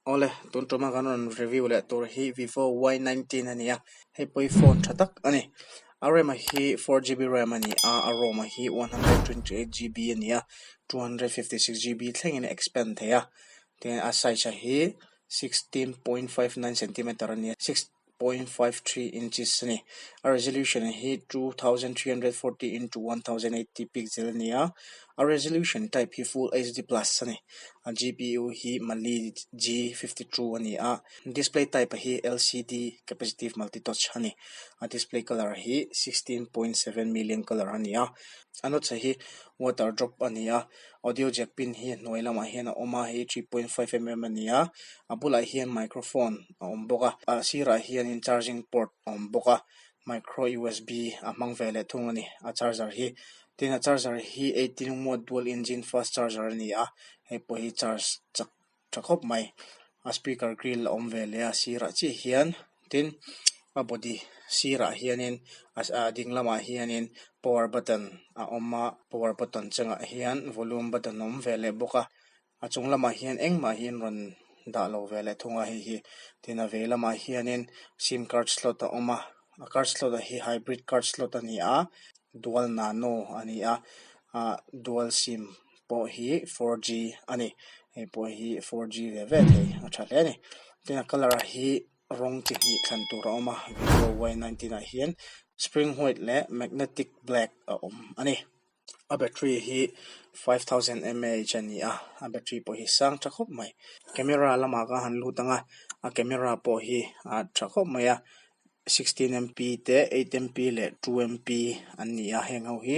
Awle, tun tuma kan rawn review leh tur hi Vivo Y19 a ni a, hei pawh hi phone tha tak a ni. A RAM hi 4GB RAM a ni a, a ROM hi 128GB a ni a, 256GB thlengin a expand thei a. Tin a size hi 16.59 centimeter a ni a, 6.53 inches a ni. A resolution hi 2340 into 1080 pixel a ni a, a resolution type hi full HD plus a ni. A G_P_U hi Mali G52 a ni a, display type hi L_C_D capacitive multi touch a ni. A display colour hi 16.7 million colour a ni a, a notch hi water drop a ni a. Audio jack pin hi a hnuai lamah hian a awm a hei 3.5 mm a ni a a bulah hian microphone a awm bawk a a sirah hianin charging port a awm bawk a micro usb a hmang ve leh thung a ni a charger hi tin a charger hi 18 watt dual engine fast charger a ni a hei pawh hi charge chak tha khawp mai a speaker grill a awm ve leh a sirah chiah hian tin a body sirah hianin a ding lamah hianin power button a awm a power button chungah hian volume button a awm ve leh bawk a a chung lamah hian engmah hi an rawn dah lo ve leh thung a hei hi tin a vei lamah hianin sim card slot a awm a a card slot ah hi hybrid card slot a ni a dual nano a ni a ah dual sim pawh hi 4G a ni hei pawh hi 4G ve ve thei a tha hle a ni tin a colour hi rawng chi hnih thlan tur a awm a vivo y 19 ah hian spring white leh magnetic black a awm a ni a battery hi 5000 mAh a ni a a battery pawh hi sang tha khawp mai camera lamah ka han lut ang a a camera pawh hi a tha khawp mai a 16 mp te 8 mp leh 2 mp an ni a heng ho hi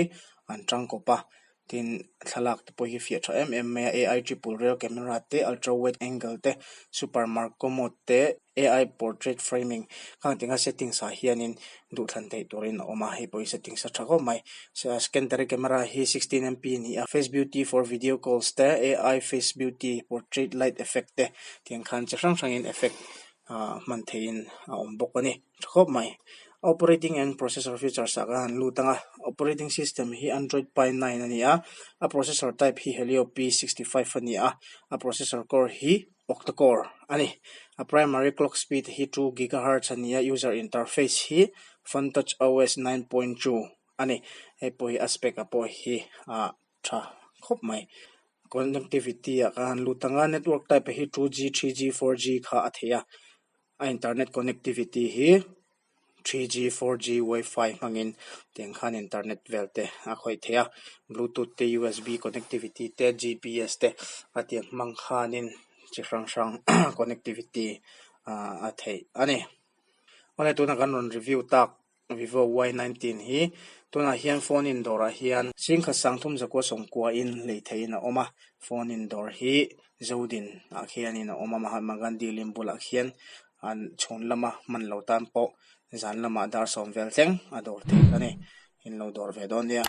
an tangkawp a. Tin, thlalak te pawh hi fiah tha em em mai a, ai triple rear camera te, ultra wide angle te, super macro mode te, ai portrait framing khang tinga settings ah hianin duhthlan theih turin a awm a, hei pawh hi settings a tha khawp mai. Secondary camera hi 16 mp a ni a, face beauty for video calls te, ai face beauty portrait light effect te tiang khan chi hrang hrangin effect ah hman theihin a awm bawk a ni. Tha khawp mai. Operating and processor features ah khan an lut ang a, operating system hi Android Pie 9 a ni a, a processor type hi Helio P65 a ni a, a processor core hi octa core a ni. A primary clock speed hi 2 gigahertz a ni a, user interface hi Funtouch OS 9.2 a ni. Hei pawh hi a spec ah pawh hi ah tha khawp mai. Connectivity ah khan an lut ang a, network type hi 2G, 3G, 4G kha a theih a. A internet connectivity hi 3G, 4G, wifi hmangin tiang khan internet vel te a khawih theih a, bluetooth te usb connectivity te gps te a tiang hmang khanin chi hrang hrang connectivity a theih a ni. Awle tunah kan rawn review tak Vivo Y19 hi tunah hian phone in dawrah hian singkhat sangthum zakua sawmkua in lei theihin a awm a, phone in dawr hi Zodin ah khianin a awm a, Mahatma Gandhi lim bulah khian an chhun lama hman lo tan pawh zan lamah dar sawm vel thleng a dawr theih a ni, in lo dawr ve dawn nia.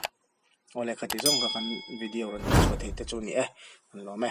Aw lehkha ti zawng kha kan video rawn tih chhuah theih te chu a ni e, an lawm e.